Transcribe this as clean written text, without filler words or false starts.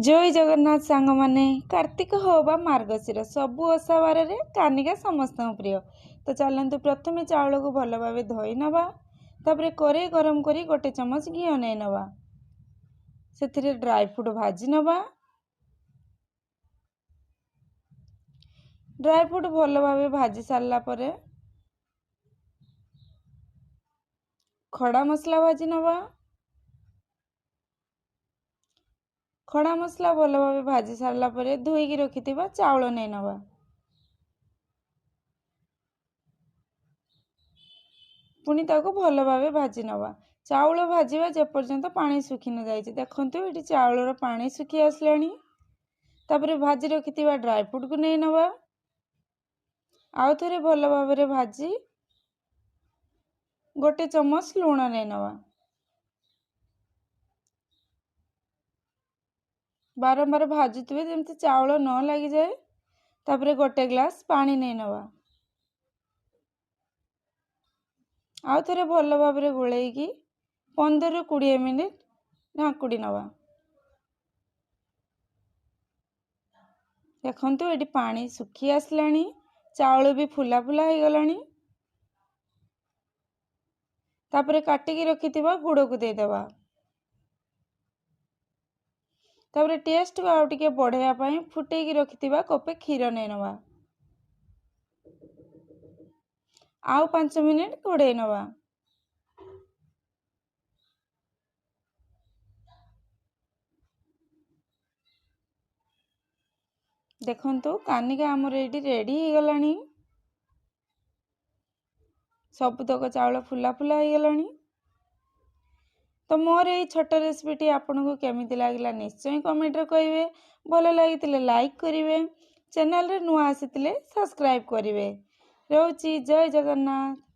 ଜୟ ଜଗନ୍ନାଥ ସାଙ୍ଗମାନେ। କାର୍ତ୍ତିକ ହେଉ ବା ମାର୍ଗଶିର, ସବୁ ଓଷା ବାରରେ କାନିକା ସମସ୍ତଙ୍କ ପ୍ରିୟ। ତ ଚାଲନ୍ତୁ, ପ୍ରଥମେ ଚାଉଳକୁ ଭଲ ଭାବେ ଧୋଇ ନେବା। ତାପରେ କରେଇ ଗରମ କରି ଗୋଟେ ଚାମଚ ଘିଅ ନେଇ ନେବା। ସେଥିରେ ଡ୍ରାଇ ଫ୍ରୁଟ୍ ଭାଜି ନେବା। ଡ୍ରାଇ ଫ୍ରୁଟ୍ ଭଲ ଭାବେ ଭାଜି ସାରିଲା ପରେ ଖଡ଼ା ମସଲା ଭାଜି ନେବା। ଖଡ଼ା ମସଲା ଭଲ ଭାବେ ଭାଜି ସାରିଲା ପରେ ଧୋଇକି ରଖିଥିବା ଚାଉଳ ନେଇ ନେବା। ପୁଣି ତାକୁ ଭଲ ଭାବେ ଭାଜି ନେବା। ଚାଉଳ ଭାଜିବା ଯେପର୍ଯ୍ୟନ୍ତ ପାଣି ଶୁଖି ନ ଯାଇଛି। ଦେଖନ୍ତୁ, ଏଠି ଚାଉଳର ପାଣି ଶୁଖି ଆସିଲାଣି। ତାପରେ ଭାଜି ରଖିଥିବା ଡ୍ରାଇ ଫ୍ରୁଟ୍କୁ ନେଇ ନେବା। ଆଉ ଥରେ ଭଲ ଭାବରେ ଭାଜି ଗୋଟେ ଚାମଚ ଲୁଣ ନେଇ ନେବା। ବାରମ୍ବାର ଭାଜୁଥିବେ, ଯେମିତି ଚାଉଳ ନ ଲାଗିଯାଏ। ତାପରେ ଗୋଟେ ଗ୍ଲାସ୍ ପାଣି ନେଇ ନେବା। ଆଉ ଥରେ ଭଲ ଭାବରେ ଗୋଳେଇକି 15ରୁ 20 ମିନିଟ୍ ଢାଙ୍କୁଡ଼ି ନେବା। ଦେଖନ୍ତୁ, ଏଠି ପାଣି ଶୁଖି ଆସିଲାଣି, ଚାଉଳ ବି ଫୁଲା ଫୁଲା ହେଇଗଲାଣି। ତାପରେ କାଟିକି ରଖିଥିବା ଗୁଡ଼କୁ ଦେଇଦେବା। ତାପରେ ଟେଷ୍ଟକୁ ଆଉ ଟିକେ ବଢ଼େଇବା ପାଇଁ ଫୁଟେଇକି ରଖିଥିବା କପେ କ୍ଷୀର ନେଇ ନେବା। ଆଉ 5 ମିନିଟ୍ ଘୋଡ଼େଇ ନେବା। ଦେଖନ୍ତୁ, କାନିକା ଆମର ଏଇଠି ରେଡ଼ି ହେଇଗଲାଣି। ସବୁତକ ଚାଉଳ ଫୁଲା ଫୁଲା ହେଇଗଲାଣି। ତ ମୋର ଏଇ ଛୋଟ ରେସିପିଟି ଆପଣଙ୍କୁ କେମିତି ଲାଗିଲା, ନିଶ୍ଚୟ କମେଣ୍ଟରେ କହିବେ। ଭଲ ଲାଗିଥିଲେ ଲାଇକ୍ କରିବେ, ଚ୍ୟାନେଲରେ ନୂଆ ଆସିଥିଲେ ସବସ୍କ୍ରାଇବ୍ କରିବେ। ରହୁଛି, ଜୟ ଜଗନ୍ନାଥ।